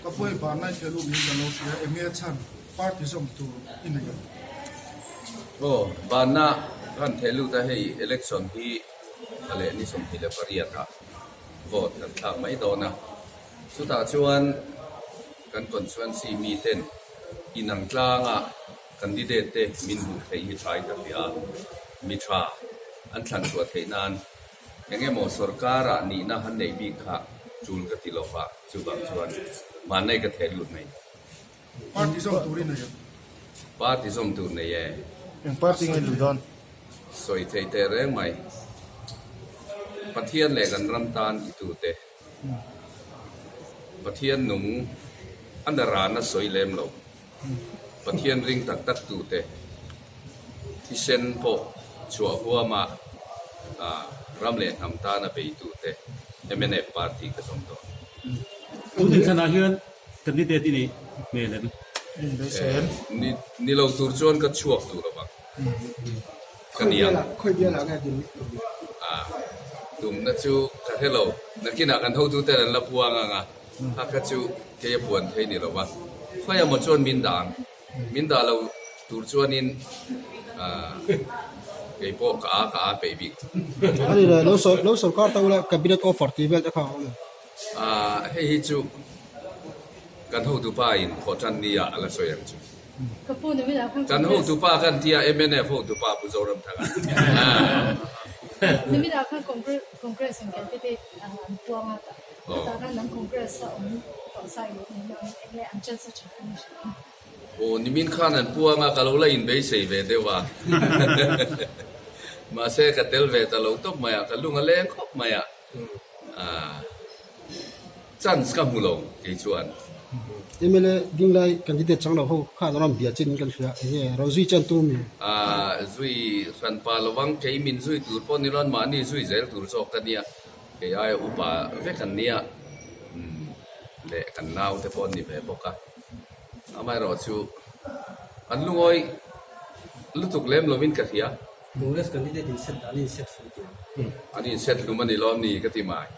Ka pawi ban lai thei luh min ka lo hria eng nge chhan party zawm tur i nei ang. Aw, banna kan thei lut a hei election hi a leh ni 28 ah vote kan thlak mai dawn a, chutah chuan kan constituency miten inang tlanga candidate te min hmuh theih hi tha in ka hria a, mi tha an thlan chhuah theih nan eng emaw sorkar ah nihna han neih bik kha tul ka ti lo va, chuvang chuan hmanlai ka theh lut mai. Party zawm tur i nei em? Party zawm tur nei e. Eng party nge luh dawn? Sawi thei teh reng mai. Pathian leh kan ram tan i tute. Pathian nung a na rana sawi lem lo. Pathian ring tak tak tute thisen pawh chhuah huama ram leh hnam tana beitute mnf party ka zawm dawn. Tun inthlanah hian candidate i nih hmel em? Ni lo tur chuan ka chhuak duh lo vang. Ka niang. Tumna chu ka hre lo. Nakinah kan hotuten an la puang ang a. Kha kha chu kei a puan thei ni lo va, khawi emaw chuan min dah ang. Min dah lo tur chuanin kei pawh ka a ka a peih bik. A ni le, lo sorkar ta ula cabinet offer tih vel te kha a awm em? Hei hi chu kan hotupa in thawhtan ni ah a la sawi ang chu. Kan hotupa kan tia mnf hotupa Pu Zoramthanga. Niminah khan Congress in candidate an puang a. Aw nimin khan an puang a, ka lo la inbeisei ve deuh a. Mahse ka tel ve ta lo tawp mai a, ka lung a leng khawp mai a. Chance ka hmu lo kei chuan. MLA dinglai candidate chang lo ho khan an rawn bia chin in kan hria, enge rawn zui chen tu mi? Zui hranpa lovang kei min zui tur pawh ni lo an mahni zui zel tur zawk ka nia. Kei aia upa vek an nia leh kan naute pawh an ni ve bawk a, amaherawh chu an lungawi lutuk lem lovin ka hria. Congress candidate in set dan in set hlum tih ang. An in set hlum a ni lawm ni ka ti mai.